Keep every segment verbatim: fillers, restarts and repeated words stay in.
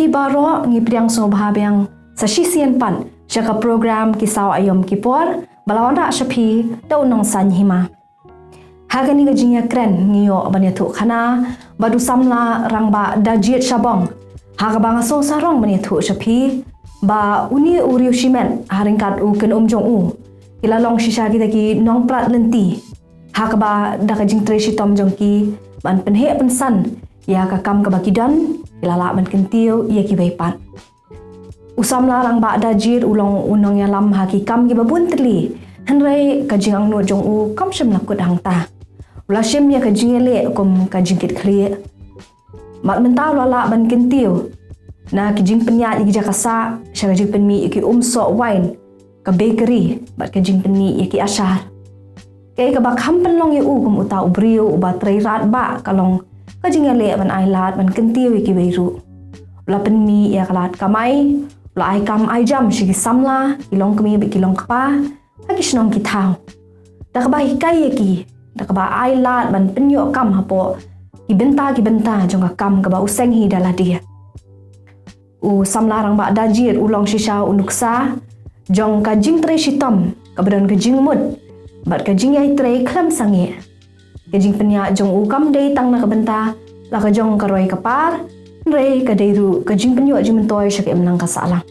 Baroh ngi pdiang sngewbha biang sa shisien pat sha ka program Ki Saw Aïom Ki Por ba la wanrah sha phi da u Nongsaiñ Hima. Ha kane ka jingïakren ngi ïoh ban ïathuh khana bad u samla rangbah Dajied Shabong, ha kaba nga sngewsarong ban ïathuh sha phi ba une u riewshimet ha ryngkat u kynum jong u ki la long shisha kita ki nongprat lynti, ha kaba da ka jingtrei shitom jong ki ban pynheh pynsan ïa ka kam kaba ki don, ki la lah ban kyntiew ïa kiwei pat. U samla rangbah Dajied u long u nongïalam ha ki kam kiba bun tylli, hynrei ka jingangnud jong u kam shym la kut hangta. U la shim ïa ka jingïaleh kum ka jingkitkhlieh. Bad mynta u la lah ban kyntiew na ki jingpynïaid ïa ki jaka sah sha ka jingpynmih ïa ki um soh wine, ka bakery bad ka jingpynmih ïa ki ashar. Kaei kaba kham pynlong ïa u kum uta u briew uba trei radbah ka long ka jingïaleh ban ai lad ban kyntiew ïa kiwei ruh. U la pynmih ïa ka lad kamai, u la ai kam ai jam sha ki samla, ki longkmie bad ki longkpa ha ki shnong ki thaw, da kaba hikai ïa ki, da kaba ai lad ban pynïoh kam hapoh ki bynta ki bynta jong ka kam kaba u seng hi da lade. U samla rangbah Dajied u long shisha u nuksa jong ka jingtrei shitom kaba don ka jingmut bad ka jingïai trei khlem sangeh. Ka jingpynïaid jong u kam dei tang na ka bynta la ka jong ka roi ka par, hynrei ka dei ruh ka jingpynïoh jingmyntoi sha ka imlang ka sahlang.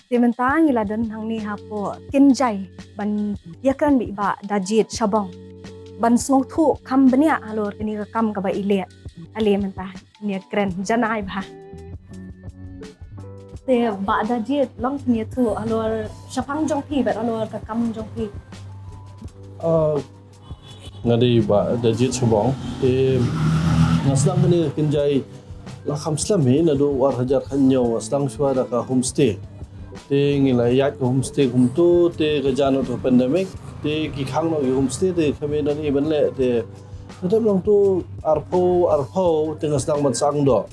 Te mynta ngi la don hangne hapoh Kynjai ban ïakren bad i Bah Dajied Shabong ban sngewthuh kham bniah halor kane ka kam kaba i leh. Ale mynta ngi ïakren, janai bha. Te Bah Dajied, long pynïathuh halor shaphang jong phi bad halor ka kam jong phi. Ah, nga dei Bah Dajied Shabong. Te nga sdang kane ka Kynjai la kham slem hi, naduh u ar hajar khathynñiew nga sdang shuwa da ka homestay. Te ngi la ïaid ka homestay kumto, te ka jan noh ka pandemic, te ki khang noh ki homestay, te khlem don ei ban leh, te la dep nangto arphew, arphew, te nga sdang ban sangdoh.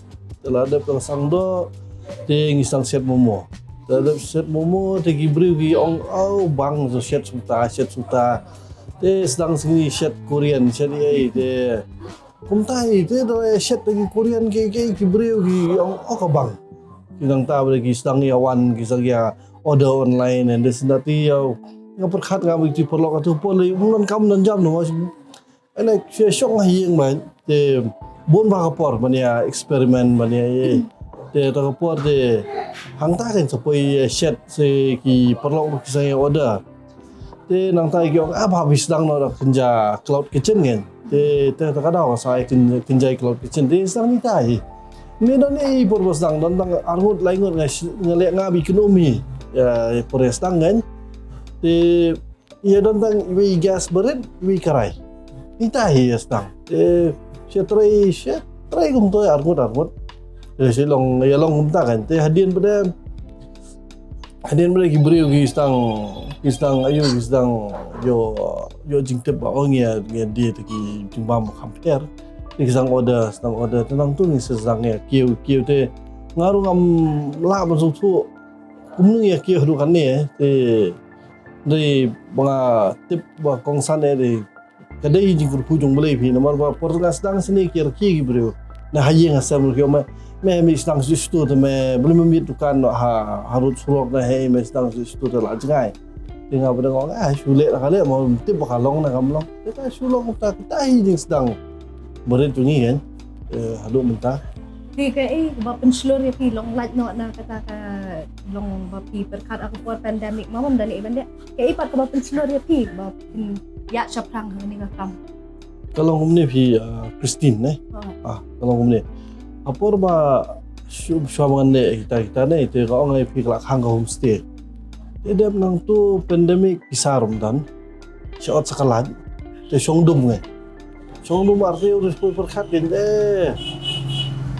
Te la dep ka sangdoh, te ngi sdang shet momo. Te la dep shet momo, te ki briew ki ong, "Oh, bang, to shet shuh ta, shet shuh ta." Te sdang sngi shet Korean, shet ei, te kumta hi, te da shet ki Korean ki, ki, ki briew ki ong, "Oh, ka bang." Ki nangta ba ki sdang ïa wan, ki sdang ïa order online and this and that, te ïa nga pyrkhat nga ba ki paralok, to por lei, um donkam don jam noh. Ane, shu shong ha ïing bad te bun bha ka por ban ïa experiment ban ïa, ïa. Te ta ka por te hangta kan sa poi ïa shet sha ki paralok ba ki sdang ïa order. Te nangta ki ong, "Ah, ba phi sdang noh da Kynjai Cloud Kitchen kan." Te, te ta ka daw sa ïa Kyn-, Kynjai Cloud Kitchen. Te sdang ni ta hi. Ni don ni i por ba sdang, don tang arngut laingut nga sh-, nga leh nga bad i kynum hi. Ïa, i por ïa sdang kan. Te ïa don tang iwei i gas barit, iwei i karai. Ita hi ïa sdang. Te sha trei, sha trei kumto ïa arngut arngut. Ïa sha long, ïa long kumta kan. Te hadien pat de, hadien pat de ki briew ki sdang, ki sdang, aïu ki sdang ïoh, ïoh jingtip ba ong ïa, ïa die te ki jingbam kham ter. Te ki sdang order, sdang order. Te nangtu ngi sdang ïa kiew, kiew te nga ruh ngam lah ban sngewthuh kumno ïa kiew haduh kane, te dei ba nga tip ba kongsan eh dei ka dei jingkyrkhu jong U Blei phi, namar ba por nga sdang sini ki rkhie ki briew na ha ïing ha sem ruh ki ong me, me, me sdang sdang te me, balei me miet dukan noh ha, harud surok na, hei, me sdang sdang te la jngai. Te nga ba dang ong, ah, shu leh la ka leh, mo tip ba ka long na kam long. Te ta shu long ta, ta hi jingsdang barit jong ngi kan, eh, haduh mynta. Te kaei ba pynshlur ïa phi, long lait noh na kata ka long ba phi pyrkhat ha ka por pandemic, ma, ym don ei ban leh. Kaei pat kaba pynshlur ïa phi ba phin ïaid shaphrang ha kane ka kam? Ka long kumne phi, ah, Christine, ne? Oh. Ah, ka long kumne. Ha por ba shu-, shuwa ba ngan leh kita, kita ne, te ka ong ïa phi ka la khang ka homestay. Te dep nangtu pandemic pisa ruh ym don. Sha ot sa ka lait. Te shong dum ngai. Shong dum ar te u ris poi pyrkhat kin te.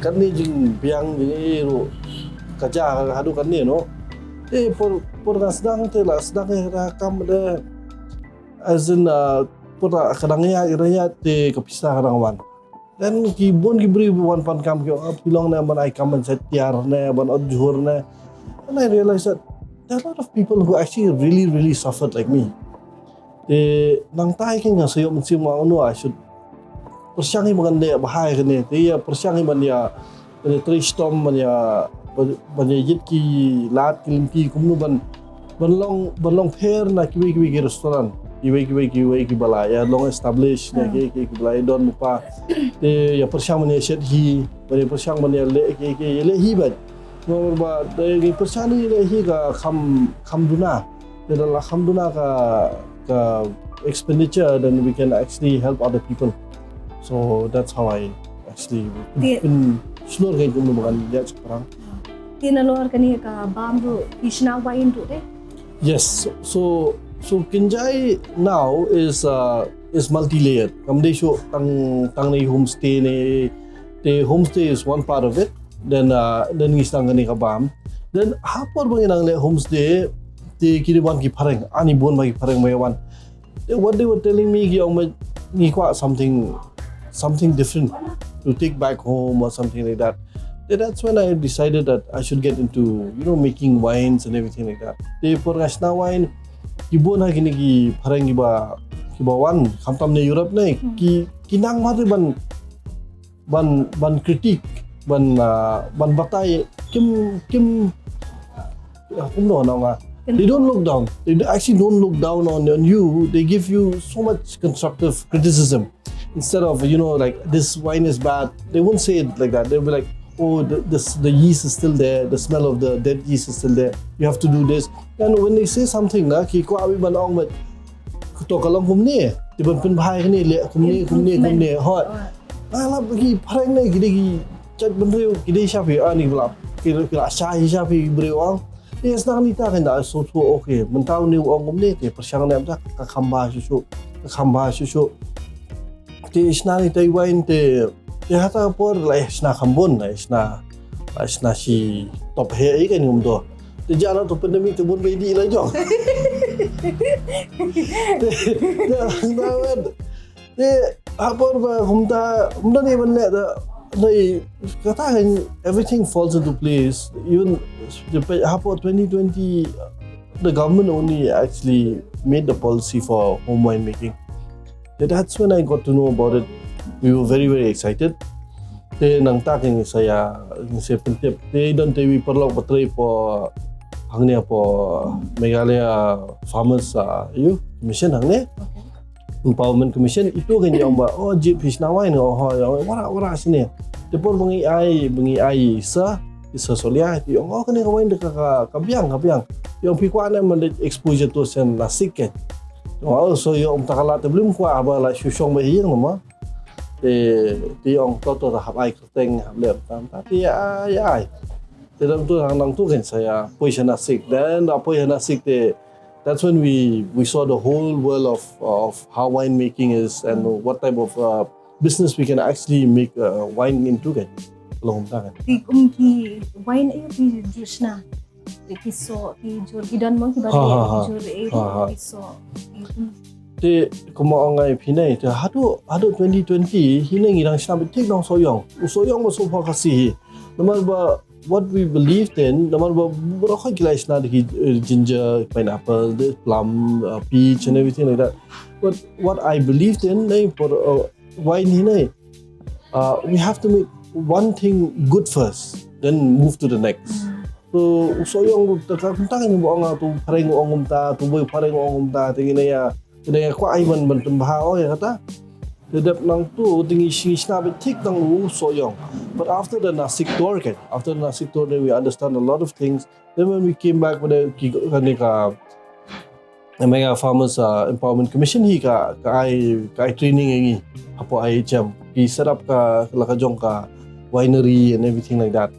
Kane jingbiang jingei ruh ka ja haduh kane noh. Te por, por nga sdang te la sdang ïa ka kam de. As in, uh, por ka dang ïaid, ka dang ïaid te ka pisa ka dang wan. Then ki bun ki briew wan pan kam ki ong, "Ah, phi long ne ban ai kam ban sait tiar ne, ban ot jhur ne." And I realized that there are a lot of people who actually really, really suffered like me. Te nangta hi ki nga sa ïoh mynsiem nga ong, "No, I should pyrshang hi ban leh bha ïa kane." Te ïa pyrshang hi ban ïa, ban ïa trei shitom, ban ïa, Ban ïa ïit ki lad ki lynti kumno ban ban long ban long pher na kiwei kiwei ki restaurant, kiwei kiwei kiwei kiba la ïa long establish ne ki ki kiba la ïa don pa. Te ïa pyrshang ban ïa shet hi, ban ïa pyrshang ban ïa leh ki ki ïa leh hi bad. Namar ba te ïa pyrshang ïa leh hi ka kham kham duna. Te da la kham duna ka ka expenditure, then we can actually help other people. So that's how I actually Te- pyn shlur ka kumno ba kan ïa chakprang. Te nalor kane ka bam ruh ki shna wine ruh te. Yes, so so Kynjai now is uh, is multi-layered. Kam dei shuh tang tang nei homestay ne, te homestay is one part of it. Then uh, then ngi sdang kane ka bam. Then ha por ba ngi nang leh homestay, te ki dei wan ki phareng, ani bun ba ki phareng ba wan. They, what they were telling me, ki ong ba ngi kwah something something different to take back home or something like that. Then that's when I decided that I should get into, you know, making wines and everything like that. Te por nga shna wine, ki bun ha kine ki phareng kiba kiba wan, khamtam ne Europe ne, ki ki nang mar ban ban ban critique, ban uh, ban batai, kim kim uh, kumno na nga. They don't look down. They do- actually don't look down on, on you. They give you so much constructive criticism. Instead of, you know, like, "This wine is bad," they won't say it like that. They'll be like, "Oh, the, this the yeast is still there. The smell of the dead yeast is still there. You have to do this." And when they say something, na ki kwah wi ban ong, but to ka long kumne, ti ban pynbha kane, leh kumne, kumne, kumne, hot. Nga lap ki phareng ne, ki dei ki jait bynriew, ki dei sha phi, ani ba la ki la shai sha phi briew ang. Te sdang ni ta kan da so so, okay. Mynta une u ong kumne, te pyrshang ne mynta ka kham bha shuh shuh, ka kham bha shuh shuh. Te shna ni tai wine te, te hata por la shna kham bun, la shna, la shna shi top he ai kan ngum do. Te jana to pandemic te bun ba idi la jong. Te te na wen. Te ha por ba kumta kumta ni ban leh da, dei, kata kan, everything falls into place. Even the pe- ha por twenty twenty, the government only actually made the policy for home wine making. Te that's when I got to know about it. We were very, very excited. Te nangta kan ngi sa ïa, ngi sa pyntip. Te don te wi paralok ba trei po hangne po Meghalaya Farmers, uh, you Commission hangne. Empowerment Commission, itu kan ïa ong ba, "Oh, jip hi shna wine, oh, ho, ïa, wara, wara sini." Te por ba ngi ai, ba ngi ai sa, isa solia, ti ong, "Oh, kane ka wine da ka, ka, ka biang, ka biang." Ïa ong phi kwah ne man exposure to sen Nasik ke. Oh, so ïa ong takala te blim kwah ba la shu shong ba hi ïa ma. Te, ti ong to to hap ai kyrteng, hap leh tam ta. Ti ai, ai. Te dang tu, dang tu kan sa ïa poi sha Nasik. Then da poi sha Nasik te, that's when we we saw the whole world of of how wine making is and what type of uh, business we can actually make uh, wine into kan. Long ta kan. Ti kum ki wine aïu ki jur shna. Ti ki so ki jur ki don mo ki ba. Ha, ha, ha. Ki jur aïu. Ha, ha. Ki so ki kum. Te kumba ong ai phi ne, te haduh haduh twenty twenty hi ne ngi dang shna bit thik nong Sohiong. U Sohiong ba so pha Khasi hi. Namar ba what we believed in, namar ba baroh ki la shna da ki, uh, ginger, pineapple, the plum, uh, peach and everything like that. But what I believed in, ne, for uh, wine hi ne, uh, we have to make one thing good first, then move to the next. So u Sohiong ta ka kumta ni ba ong tu phareng ong kumta, tu boi phareng ong kumta, te ngi ne ïa, te ngi ne ïa kwah ai ban ban pynbha, oh, ïa kata. Te dep nangtu te ngi shna bit thik tang u Sohiong. But after the Nasik tour, kan, after the Nasik tour, then we understand a lot of things. Then when we came back, pada ki kane ka Meghalaya Farmers uh, Empowerment Commission hi ka ka ai ka ai training ïa ngi hapoh I H M. Ki set up ka la ka jong ka winery and everything like that.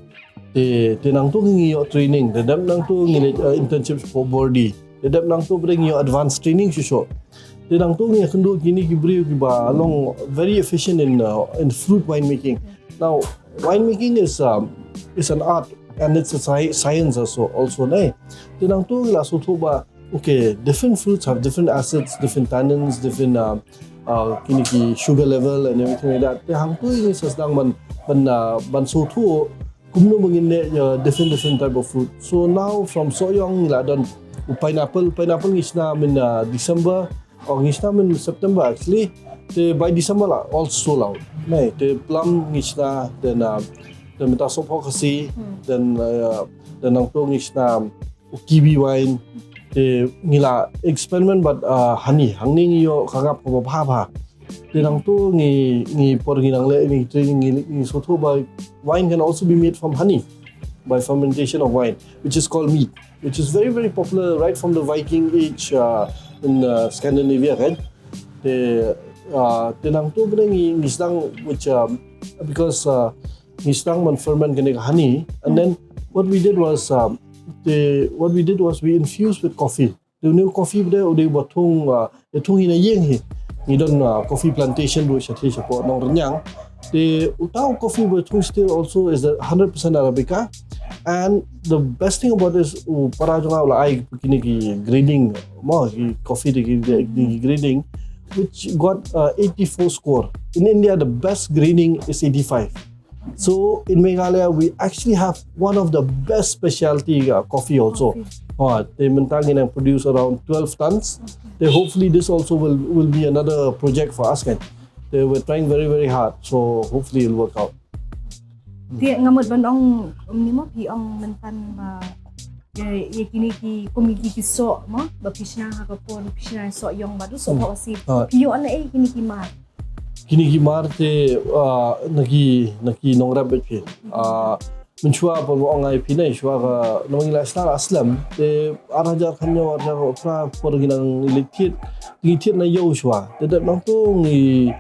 Te te nangtu ngi ïoh training, te dep nangtu ngi leh uh, internship for Bordi. Te dep nangtu pada ngi ïoh advanced training shuh shuh. Te nangtu ngi ïakynduh kine ki briew kiba long very efficient in uh, in fruit winemaking. Now, winemaking is um, is an art and it's a sci- science also also ne. Te nangtu ngi la sngewthuh ba, okay, different fruits have different acids, different tannins, different uh, uh, kine ki sugar level and everything like that. Te hangtu ngi sa sdang ban ban uh, ban sngewthuh kumno ba ngin leh ïa different different type of fruit. So now from Sohiong ngi la don u pineapple, pineapple ngi shna min uh, December, oh, ngi shna min September actually. Te by December la all sold out. Ne, te plum ngi shna, then uh, Te mynta sohphoh Khasi, then, uh, then nangta ngi shna kiwi wine. Te ngi la experiment bad, uh, honey, hangne ngi ïoh ka ngap kaba bha bha. Te nangta ngi, ngi por ngi nang leh ngi training ngi, ngi sngewthuh ba wine can also be made from honey by fermentation of wine, which is called mead, which is very, very popular right from the Viking age, uh, in, uh, Scandinavia, right? Te, uh, te nangta bad ngi, ngi sdang, which, um, because, uh, ngi sdang ban ferment kane ka honey, and then what we did was, um, the, what we did was we infused with coffee. Te une u coffee bad u dei ba thung, uh, u thung hi na ïing hi. Ngi don, uh, coffee plantation ruh shatei shapoh Nongrynniang. Te uta u coffee ba thung shatei also is a hundred percent Arabica. And the best thing about this, u para jong nga u la ai kine ki grading, mo, ki coffee te ki, ki grading, which got, uh, eighty-four score. In India, the best grading is eighty-five. So in Meghalaya, we actually have one of the best specialty, uh, coffee also. Coffee. Uh, te mynta ngi nang produce around twelve tons. Okay. Te hopefully this also will, will be another project for us, kan. Te we're trying very, very hard. So hopefully it'll work out. Te nga mut ban ong, um, ni mo phi ong mynta ba ïa, ïa kine ki kum ki, ki soh mo, ba phi shna ha ka por, phi shna soh ïong bad u sohphoh Khasi. Ah. Phi ïoh na ei kine ki mar? Kine ki mar te, ah, na ki, na ki nongrep bad phi. Ah, mynshuwa por ba ong ai phi ne, shuwa ka, na ngi la shna la slem, te ar hajar khyndai, ar hajar phra por ngi nang leit thied, ngi thied na ïew shuwa. Te dep nangta ngi,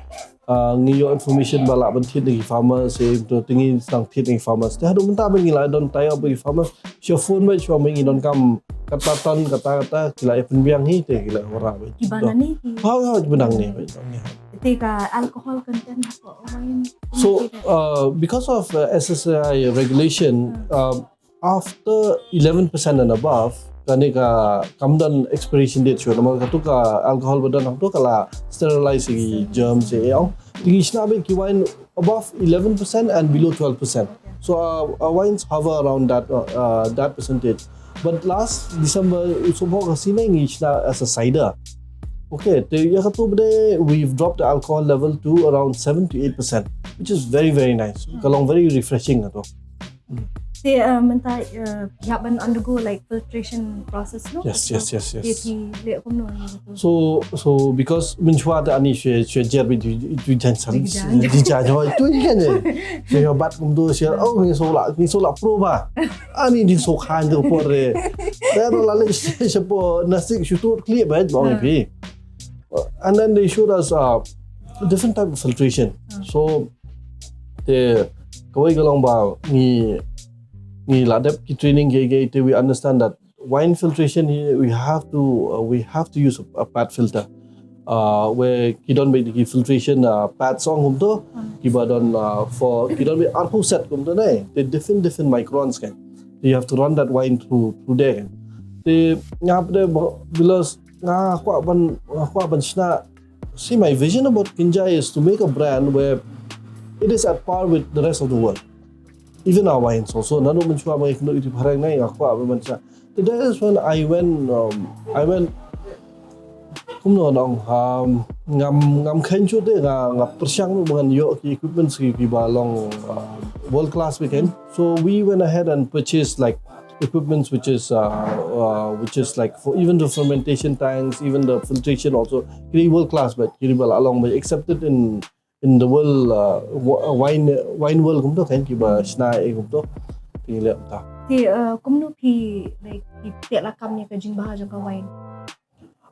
ah, ngi ïoh information ba lah ban thied na ki farmers, eh, to te ngi sdang thied na ki farmers. Te haduh mynta ba ngi la don tie up ki farmers, shu phone ba shu ma ngi donkam kata ton, kata kata, ki la ïa pynbiang hi, te ki la wanrah ba. Kiba nangne ki? Ha, ha, kiba nangne ba. Te ka alcohol content ha ka wine? So, uh, because of, uh, S S A I regulation, uh, after eleven percent and above, kane ka kam don expiration date shuh, namar katu ka alcohol ba don hangtu ka la sterilize ki germs, eh, ong. Te ngi shna beit ki wine above eleven percent and below twelve percent. So, uh, our wines hover around that, uh, uh, that percentage. But last December, u sohphoh Khasi ne ngi shna as a cider. Okay, te ïa katu bad we've dropped the alcohol level to around seven to eight percent, which is very, very nice. Ka long very refreshing katu. Te, uh, mynta, uh, phi hap ban undergo, like, filtration process, no? Yes, yes, yes, yes. Te phi leh kumno ïa katu? So, so because mynshuwa te ani shu, shu jer beit ju, ju jan san, ju jan, ju jan, ju jan, ju jan. Shu bat kumtu shu, oh, ngi shu la, ngi shu la pro ba. Ani ngi shu khan tu por re. Te la leh shu po nasik shu tu clear ba, ba ngi phi. And then they showed us, uh, different type of filtration. So, te kawei ka long ba ngi, ngi la dep ki training ki, ki, te we understand that wine filtration hi, we have to, uh, we have to use a, a pad filter. Uh, where ki don beit ki filtration, uh, pad song kumtu, kiba don, uh, for, ki don beit arphew set kumtu ne. Te different, different microns kan. You have to run that wine through, through there kan. Te nga pat de ba, bila nga kwah ban, nga kwah ban shna. See, my vision about Kynjai is to make a brand where it is at par with the rest of the world. Even our wines also. Naduh mynshuwa ba ngi kynduh ïa ki phareng ne, nga kwah ban shna. That is when I went, um, I went, kumno nong, um, ngam, ngam kheiñ shuh te nga, nga pyrshang ba ngan ïoh ki equipments ki, kiba long, uh, world class beit kan. So we went ahead and purchased, like, equipments which is, uh, uh, which is like for even the fermentation tanks, even the filtration also, ki dei world class beit, ki dei ba la long beit accepted in, in the world, uh, wi-, wine, wine world kumtu kan, kiba shna ïa kumtu. Te ngi leh kumta. Te, uh, kumno phi, like, phi teh lakam ïa ka jingbha jong ka wine?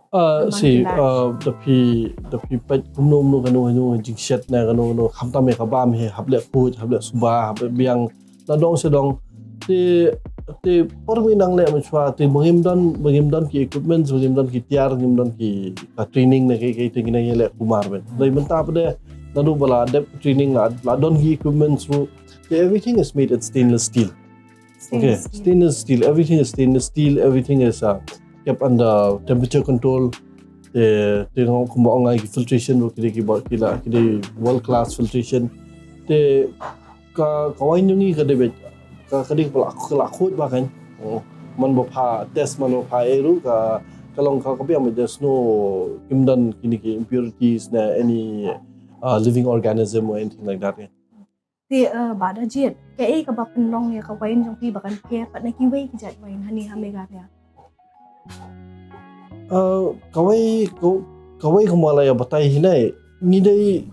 Uh, si, uh, da phi, da phi peit kumno kumno kano kano jingshet ne kano kano, khamtam ïa ka bam hi, hap leh khuid, hap leh suba, hap leh biang, na dong sha dong. Te, te por ba ngi nang leh mynshuwa, te ba ngim don, ba ngim don ki equipments, ba ngim don ki tiar, ngim don ki, ka training ne ki, ki, te ngi nang ïaleh kumar beit. Dei mynta pat de, naduh ba la dep training la, la don ki equipments ruh. Te everything is made in stainless steel. Okay, stainless steel. Stainless steel, everything is stainless steel, everything is, uh, kept under temperature control. Te, te nga kumba ong nga ki filtration ruh ki dei kiba, ki la, ki dei world class filtration. Te ka, ka wine jong ngi ka dei beit, ka, ka dei ba la, ka la khuid ba kan. Oh, man ba pha test, man ba pha ei ruh ka, ka long ka, ka biang beit, there's no, kim don kine ki impurities ne any, uh, living organism or anything like that kan. Te, eh, Bah Dajit, kaei kaba pynlong ïa ka wine jong phi ba kan pher pat na kiwei ki jait wine hangne ha Meghalaya? Eh, kawei, ka-, kawei kumba la ïa batai hi nai. Ngi dei,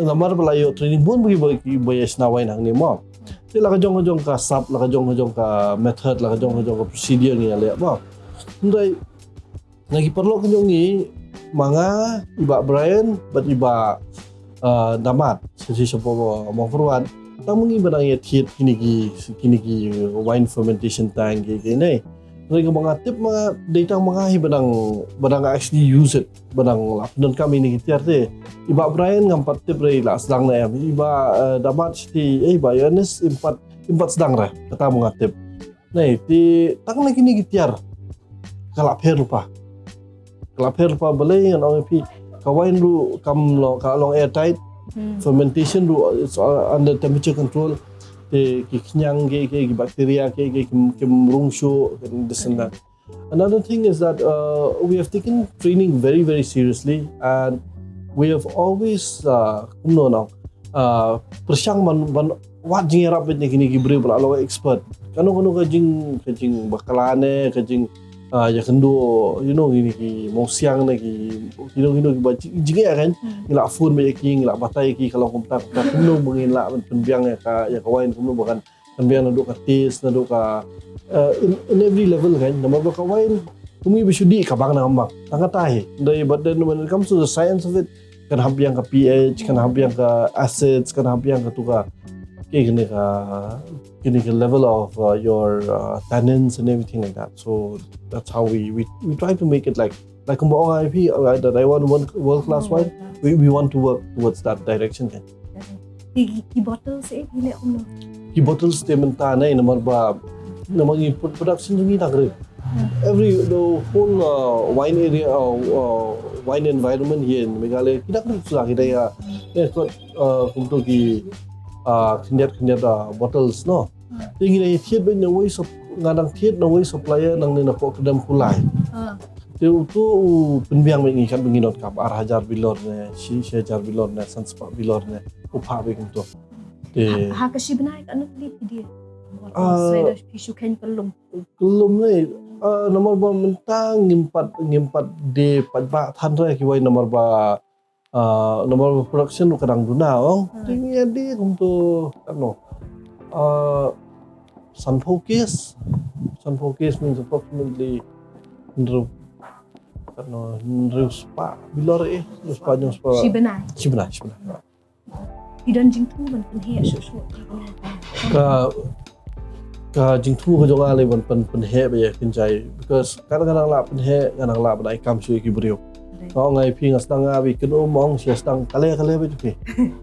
namar ba la ïoh training bun bagi ba, ba ïa shna wine hangne mo. Te la ka jong ka jong ka sap, la ka jong ka jong ka method, la ka jong ka jong ka procedure ngi ïa leh mo. Hynrei na ki paralok ka jong ngi, ma nga, i Bah Brian bad i Bah, eh, Damat, sa shi shapoh Mawpyrwat. Tang ma ngi ba dang ïa thied kine ki, kine ki wine fermentation tank ki, ki ne. Hynrei kaba nga tip ma nga, dei tang ma nga hi ba dang, ba dang actually use it, ba dang la pyndonkam ïa kine ki tiar te. I Bah Brian ngam pat tip re la sdang ne em. I Bah, eh, Damat shiti, eh, i Bah Ernest im pat, im pat sdang re, kata ma nga tip. Nai, te tang na kine ki tiar ka la pher lypa. Ka la pher lypa, balei ngan ong ïa phi, ka wine ruh kam long, ka long airtight. Hmm. Fermentation ruh, it's, uh, under temperature control. Te ki khñiang ki, ki, ki bacteria ki, ki, kim, kim rung shuh, and this and that. Another thing is that, uh, we have taken training very, very seriously, and we have always, uh, kumno nang, uh, pyrshang ban, ban wad jingïarap bad na kine ki briew ba la long expert. Kano kano ka jing, ka jingbakla ne, ka jing, ah, ïakynduh, you know, kine ki mawsiang ne ki, you know, you know, kiba jing, jingeh kan. Hmm. Ngi la phone bad ïa ki, ngi la batai ïa ki, ka long kumta kumta, kumno ba ngin lah ban pynbiang ïa ka, ïa ka wine, kumno ba kan pynbiang naduh ka taste, naduh ka, eh, in, in every level kan. Namar ba ka wine, kum ngi ba shu dih ka bang ne kam bang. Tang kata hi. Dei, but then when it comes to the science of it, kan hap biang ka pH, kan hap biang ka acids, kan hap biang ka tu ka, ki, kine ka, kine ka level of, uh, your, uh, tannins and everything like that. So that's how we, we, we try to make it like, like kumba ong ïa phi, uh, that I want one world class wine. We, we want to work towards that direction kan. Ki, ki, ki bottles eh, ki leh kumno? Ki bottles te mynta ne, namar ba, namar ngi pro-, production jong ngi dang rit. Every, the whole, uh, wine area, uh, uh, wine environment here in Meghalaya, ki dang rit shuh, ki dang ïa, eh, kot, uh, kumto ki, uh, khyndiat, khyndiat, uh, bottles, no. Te ngi dang thied bad na wei sup-, nga dang thied na wei supplier nangne napoh Kdem Kulai. Ah. Te uto u pynbiang bad ngi katba ngi donkam, ar hajar bilor ne, shi, shi hajar bilor ne, san spah bilor ne, u phah bad kumto. Te ha, ha ka shi bnai katno tylli phi die? Ah. Sa da phi shu kheiñ kyllum. Kyllum ne, ah, namar ba mynta ngim pat, ngim pat die paidbah than re kiwei namar ba, ah, namar ba production ruh ka dang duna ong. Hmm. Te ngi ïa die kumto, katno, ah, sanphew case, sanphew case means approximately hynriew, katno, hynriew spah bilor eh, hynriew spah, hynriew spah. Shi bnai? Shi bnai, shi bnai. Phi don jingthmu ban pynheh shuh shuh? Ka, ka jingthmu ka jong nga lei ban pyn, pynheh beit ïa kynjai, because katba nga nang lah pynheh, nga nang lah ban ai kam shuh ïa ki briew. Right. Nga ong ïa phi, nga sdang nga beit kynum, ong shisha sdang kale kale beit phi.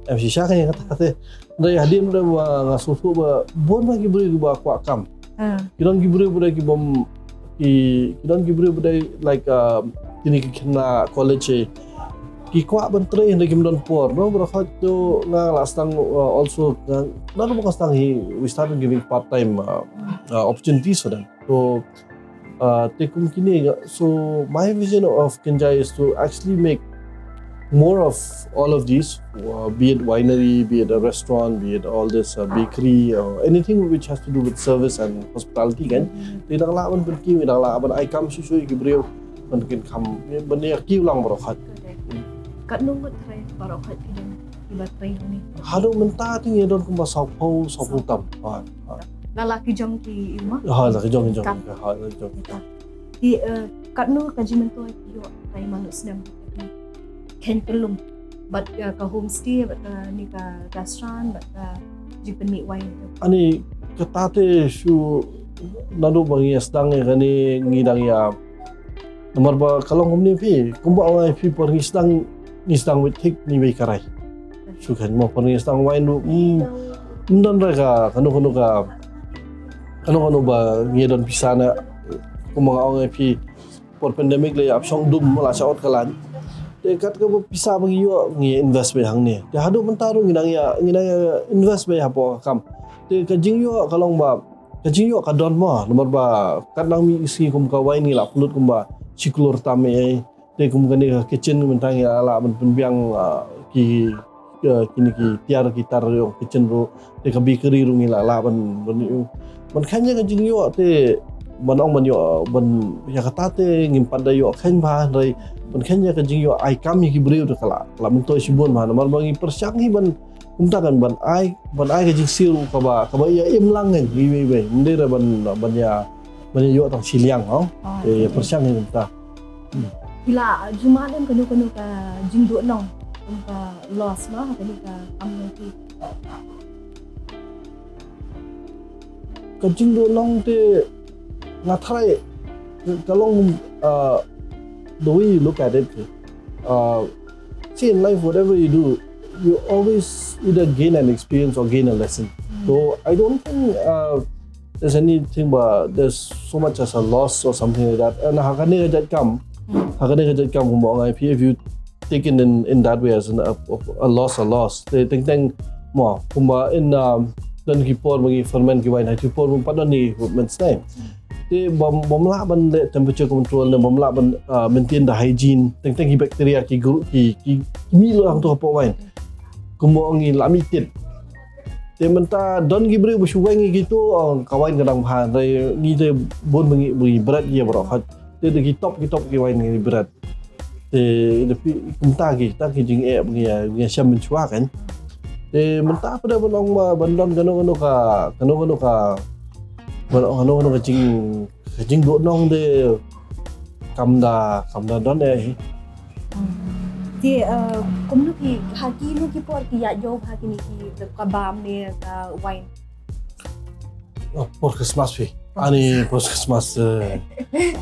Em shisha ka ïa kata te. Hynrei hadien ba nga sngewthuh ba bun ba ki briew kiba kwah kam. Ah. Ki don ki briew ba dei ki bym, ki, ki don ki briew ba dei, like, um, kine ki khynnah college eh. Ki kwah ban trei hynrei kim don por, no, baroh khoit. To nga la sdang, uh, also, uh, not only nga sdang hi, we started giving part time, uh, uh, opportunities for them. So, uh, te kum kine, uh, so my vision of Kynjai is to actually make more of all of these, uh, be it winery, be it a restaurant, be it all this, uh, bakery, or anything which has to do with service and hospitality kan. Te dang lah ban pynkiew, dang lah ban ai kam shuh shuh ïa ki briew ban kin kham, ban ïa kiew lang baroh khoit. Correct. Katno ngut trei baroh khoit ki don kiba trei hangne? Haduh mynta te ngi don kumba sawphew, sawphew tam. Ha, ha. La, la ki jong ki ïa ma? Ha, la ki jong, ki jong. Kam. Ha, la ki jong. Ki, eh, katno ka jingmyntoi ki ïoh, ka ïa ma ngut snem ki kheiñ kyllum bad, eh, ka homestay bad, eh, kane ka restaurant bad ka jingpynmih wine? Ani kata te shu naduh ba ngi sdang ïa kane ngi dang ïa, namar ba ka long kumne phi, kumba ong ai phi, por ngi sdang, ngi sdang wit thik ni wei karai. Shu kheiñ mo, por ngi sdang wine ruh, mm, ym don re ka, kano kano ka, kano kano ba ngi don pisa ne, kumba nga ong ai phi, por pandemic la ïa ap shong dum la sha ot ka lain. Te kat kaba pisa ba ngi ïoh ngi invest beit hangne. Te haduh mynta ruh ngi nang ïa, ngi nang ïa invest beit hapoh ka kam. Te ka jingïoh ka long ba, ka jingïoh ka don mo, namar ba kat nang mih sngi kum ka wine ngi la pynlut kumba shi klur tam eh. Te kum kane ka kitchen mynta ngi la lah ban pynbiang, ah, ki eh, kine ki tiar ki tar ïong kitchen ruh, te ka bakery ruh ngi lah lah ban, ban ïoh. Ban kheiñ ïa ka jingïoh te, ban ong ban ïoh, ban ïa kata te ngim pat da ïoh kheiñ bha, hynrei ban kheiñ ïa ka jingïoh ai kam ïa ki briew te ka lah, ka lah myntoi shibun bha, namar ba ngi pyrshang hi ban, kumta kan, ban ai, ban ai ka jingsiew kaba, kaba ïa im lang kan, iwei iwei. Ym dei re ban, ban ïa, ban ïa ïoh tang shiliang, oh. Te ïa pyrshang hi kumta. Phi la ju mad em kano kano ka jingduhnong, kum ka loss ma, kano ka kam jong phi? Ka jingduhnong te nga tharai ka long, uh, the way you look at it. Uh, see, in life, whatever you do, you always either gain an experience or gain a lesson. So I don't think, uh, there's anything, but there's so much as a loss or something like that. And ha kane ka jait kam, ha kane ka jait kam, kumba nga, if you, if you take it in, in that way as an, a, a loss, a loss. Te teng teng mo, kumba in, um, don ki por ba ngi ferment ki wine, ha ki por ba pat don ni equipment stem. Te bym, bym lah ban leh temperature control ne, bym lah ban, uh, maintain the hygiene. Teng teng ki bacteria ki gru-, ki, ki, ki mih lang tu hapoh wine. Kumba ngi lah mih tit. Te mynta don ki briew ba shu weng ïa kitu, oh, ka wine ka dang bha, hynrei ngi te bun ba ngi, ba ngi bret ïa baroh. Te da ki top, ki top ki wine ngi bret. Te da phi kumta ki, ta ki jingeh ba ngi ïa, ba ngi ïa shem mynshuwa kan. Te mynta pat da ban ong ba ban don kano kano ka, kano kano ka, ban ong kano kano ka jing, ka jingduhnong te kam da, kam da don eh. Te, eh, kumno phi, ha kino ki por phi ïa ïoh ha kine ki, ka bam ne ka wine? Oh, por Christmas phi. Ani por Christmas, eh.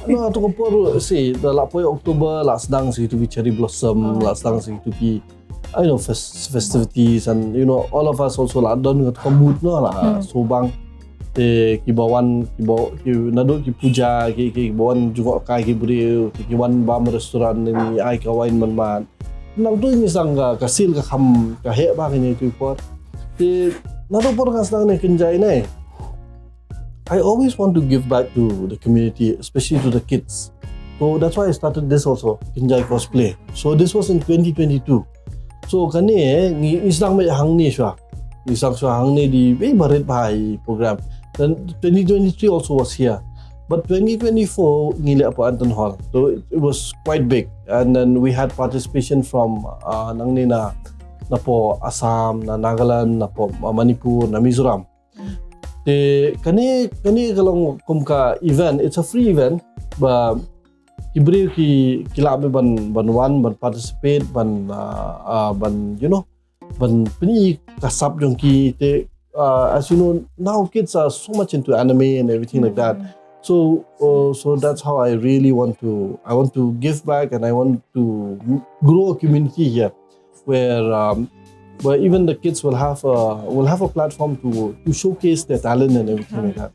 No, tu ka por, si, da la poi October, la sdang si tu ki cherry blossom, la sdang si tu ki, I know, fes-, festivities, and, you know, all of us also la don ka mood, no, la, so bang. Te kiba wan, kiba, ki, naduh ki puja, ki, ki, kiba wan jngoh kai ki briew, ki, ki wan bam restaurant, ne ngi ai ka wine man man. Nangtu ngi sdang ka, ka sil ka kham, ka heh bha kine ki por. Te, naduh por nga sdang ne kynjai ne. I always want to give back to the community, especially to the kids. So that's why I started this also, Kynjai Cosplay. So this was in twenty twenty-two. So kane, eh, ngi, ngi sdang beit hangne shuwa. Ngi sdang shuwa hangne di, eh, barit bha i program. Then twenty twenty-three also was here. But twenty twenty-four ngi leh hapoh Anton Hall. So it, it was quite big. And then we had participation from, uh, nangne na, napoh Assam, na Nagaland, napoh, uh, Manipur, na Mizoram. Te kane, kane ka long kum ka event, it's a free event. Ba ki briew ki, ki lah ban, ban wan, ban participate, ban, uh, uh, ban, you know, ban pyni ka sap jong ki te, uh, as you know, now kids are so much into anime and everything like that. So, uh, so that's how I really want to, I want to give back and I want to m-, grow a community here where, um, where even the kids will have a, will have a platform to, to showcase their talent and everything like that.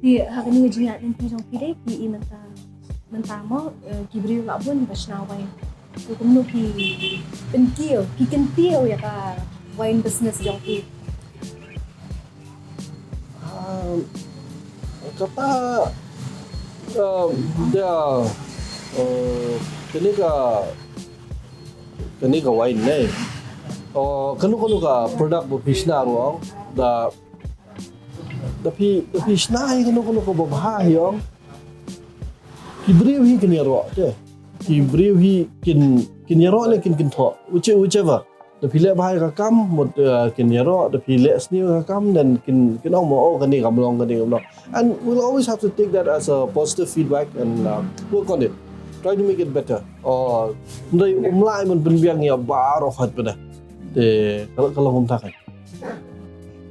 Te ha kane ka jingïaid lynti jong phi dei phi i mynta, mynta mo, eh, ki briew la bun ba shna wine. Te kumno phi kyntiew, phi kyntiew ïa ka wine business jong phi? Um, kata, um, da, uh, kane ka, kane ka wine ne. Oh, kano kano ka product ba phi shna ruh, da, da phi, da phi shna hi kano kano kaba bha hi ong. Ki briew hi kin ïaroh te. Ki briew hi kin, kin ïaroh ne kin, kin thoh. Which-, whichever. Da phi leh bha ïa ka kam, mut, uh, kin ïaroh, da phi leh sniew ïa ka kam, then kin, kin ong mo, oh, kane kam long, kane kam long. And we'll always have to take that as a positive feedback and, uh, work on it. Try to make it better. Oh, ndai um lah ban pynbiang ïa baroh hot bad. Te, ka long, ka long kumta kan.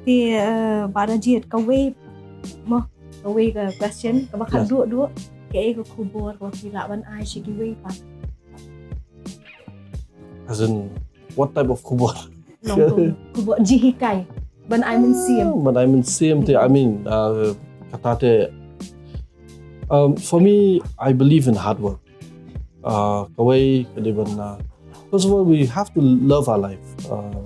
Te, eh, Bah Ranjit, kawei, mo, kawei ka question, kaba khatduh duh, kaei ka khubor kaba phi lah ban ai sha kiwei pat? As in, what type of khubor? Long tu, khubor jinghikai. Ban ai mynsiem. Ah, ban ai mynsiem te, I mean, uh, kata te, um, for me, I believe in hard work. Uh, kawei, ka dei ban, uh, first of all, we have to love our life. Uh,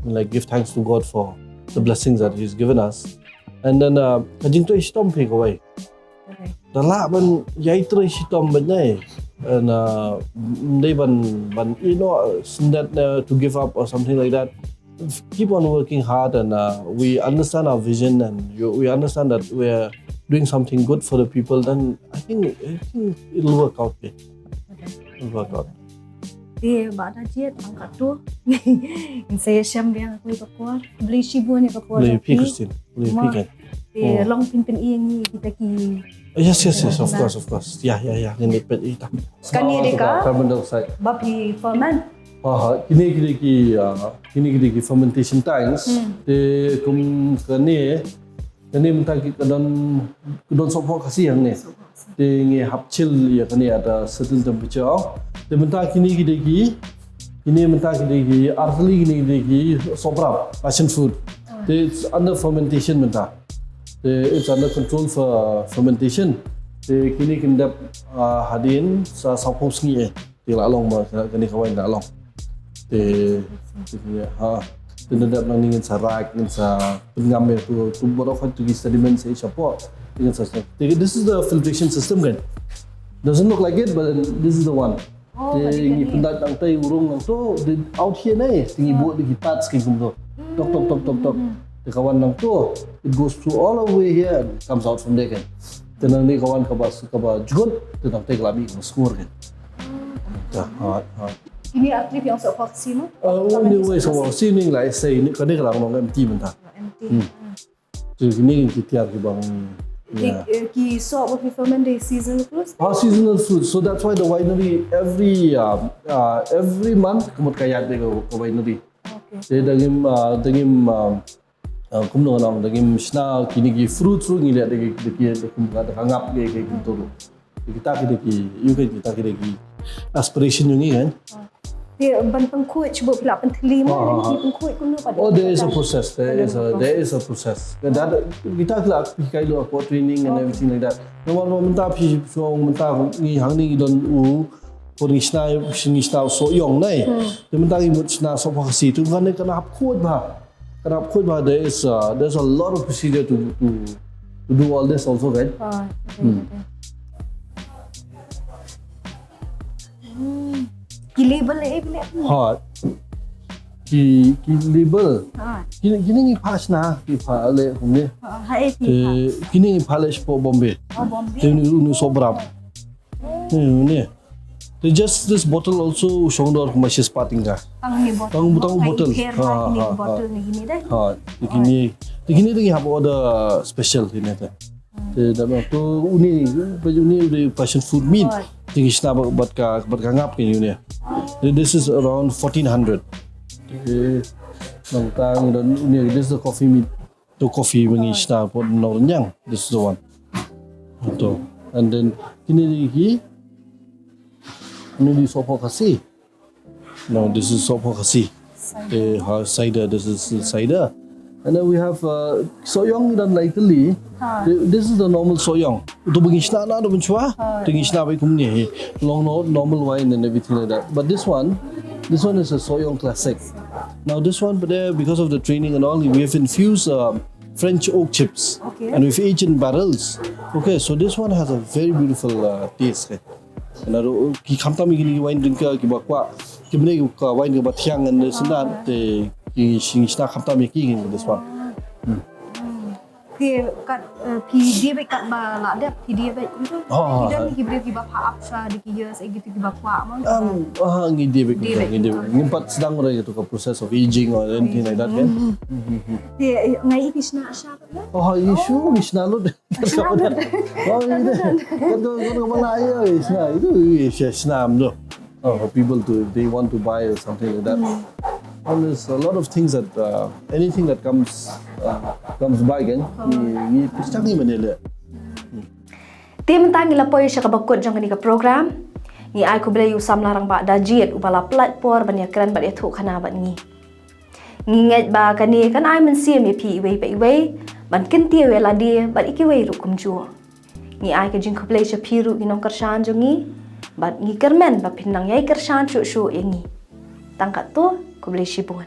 like, give thanks to God for the blessings that He's given us. And then, uh, ka jingtrei shitom phi kawei. Okay. Da lah ban ïai trei shitom ban ïai. And uh, ym dei ban ban you know, syndet uh, to give up or something like that. Keep on working hard, and uh, we understand our vision, and you, we understand that we're doing something good for the people. Then I think I think it'll work out. Okay. It'll work out. Te ba da jet ang ka tu. Ngi sa ïa shem biang ka kor. Beli shibun ïa ka kor. Beli pi Christine. Beli pi kan. Te long pin pin ïa ngi kita ki. Yes, yes, yes, of course, of course. Yeah, yeah, yeah. Ngin pet ita. Kane dei ka carbon dioxide. Ba phi ferment. Ha ha. Kine kine ki uh, kine kine ki fermentation tanks. Te kum kane kane mynta ki ka don ka don sohphoh Khasi hangne. Te ngi hap chill ïa kane at a certain temperature. Te mynta kine ki dei ki kine mynta ki dei ki artylli kine ki dei ki sohprap, passion fruit. Te it's under fermentation mynta. Te it's under control for fermentation. Te kine kin dep uh, hadien sa sohphoh sngi eh. Te la long ba kane ka wine la long. Te ha te na dep nang ngin sa rak ngin sa pynngam ïa tu tu borok tu ki sediment sa shapoh. Ngin sa te this is the filtration system kan. Doesn't look like it, but this is the one. Te ngi pyndat nang tai urung nang tu out here ne te ngi buh di ki pads ki kumto. Tok tok tok tok tok. Te ka wan nang tu it goes through all the way here and comes out from there kan. Te nang ni ka wan ka ba ka ba jgut te nang tai ka la bi ka skur kan. Te ha ha. Ini artylli biang sohphoh Khasi mo? Uh, uni wei sohphoh Khasi ning lai sei ni kane ka lang nong empty mynta. Empty. Te kine ki tiar ki bang. Ki ki soh ba phi ferment dei seasonal fruits. Ah, seasonal fruits. So that's why the winery every uh, uh, every month kumut ka ïaid dei ka winery. Okay. Te da ngim uh, da ngim uh, uh, kumno nong da ngim shna kine ki fruits ruh ngi leh da ki da ki da kum ka da ka ngap ki ki kumto ruh. Kita ki da ki you can kita ki da ki aspiration jong ngi kan. Te ban pynkhuid shu ba phi la pynthylli mo ki pynkhuid kumno pat. Oh, there is a process. There is a there is a process. That kita ki la ki kai lo ko training and everything like that. No one mynta phi so mynta ngi hangne ngi don u ko ngi shna ngi shna sohïong nai. Te mynta ngi mut shna sohphoh Khasi tu kan kan hap khuid ba. Kan hap khuid ba there is uh, there's a lot of procedure to to to do all this also kan. Ah, okay, okay. Hmm. Ki label eh phi leh. Hot. Ki ki label. Ha. Kine kine ngi phah shna ki phah leh kumne. Ha eh phi. Te kine ngi phah leh shapoh Bombay. Oh, Bombay. Te uni uni sohprap. Ni ni. Te just this bottle also shong dor kumba shispah tyngka. Tang ni bottle. Tang tang bottle. Ha ha ha. Bottle ni ni dei. Ha, te kine te kine te ngi hap order special kine te. Te da ba to uni ba uni uni passion fruit mead. Te ngi shna ba bat ka bat ka ngap kine uni. Te this is around fourteen hundred. Te nang tang dan uni this is the coffee mead. To coffee ba ngi shna pot nor nyang. This is the one. To and then kine dei ki kine dei sohphoh Khasi. No, this is sohphoh Khasi. Eh, ha, cider, this is cider. And then we have uh, sohïong dan lai tylli. This is the normal sohïong. Uto ba ngi shna na da ban shwa. Te ngi shna ba kumne hi. Long no, normal wine and everything like that. But this one, this one is a sohïong classic. Now this one, but there because of the training and all, we have infused uh, French oak chips. Okay. And we've aged in barrels. Okay, so this one has a very beautiful uh, taste. Na ru ki khamtam ki ni wine drinker ki ba kwah ki bne ki ka wine ki ba thiang and this and that te ki sing sna khamtam ki ki this one. Ki kat eh, ki dia be kat ba la dep ki dia be itu. Oh, Ki dan ki bne ki ba pha ap sa di ki years eh gitu ki ba kwah mo. Um, ah, ngi dia be ngi dia be ngi pat sedang ora itu ka process of aging or anything like that kan. Ki ngai ki sna sa. Oh, you sure ngi sna lut. Oh, ini. Kan tu kan mana ya, isna itu isna snam tu. Oh, for people to if they want to buy or something like that. And there's a lot of things that uh, anything that comes uh, comes by kan. Ni ni pisang ni mana le. Te mynta ngi la poi sha kaba kut jong kane ka program. Ngi ai khublei ïa u samla rangbah Dajied uba la pynlait por ban ïakren bad ïathuh khana bad ngi. Ngi ngeit ba kane kan ai mynsiem ïa phi iwei pa iwei ban kyntiew ïa lade bad ïa kiwei ruh kumjuh. Ngi ai ka jingkhublei sha phi ruh ki nongkyrshan jong ngi bad ngi kyrmen ba phin nang ïai kyrshan shuh shuh ïa ngi. Tang katto, khublei shibun.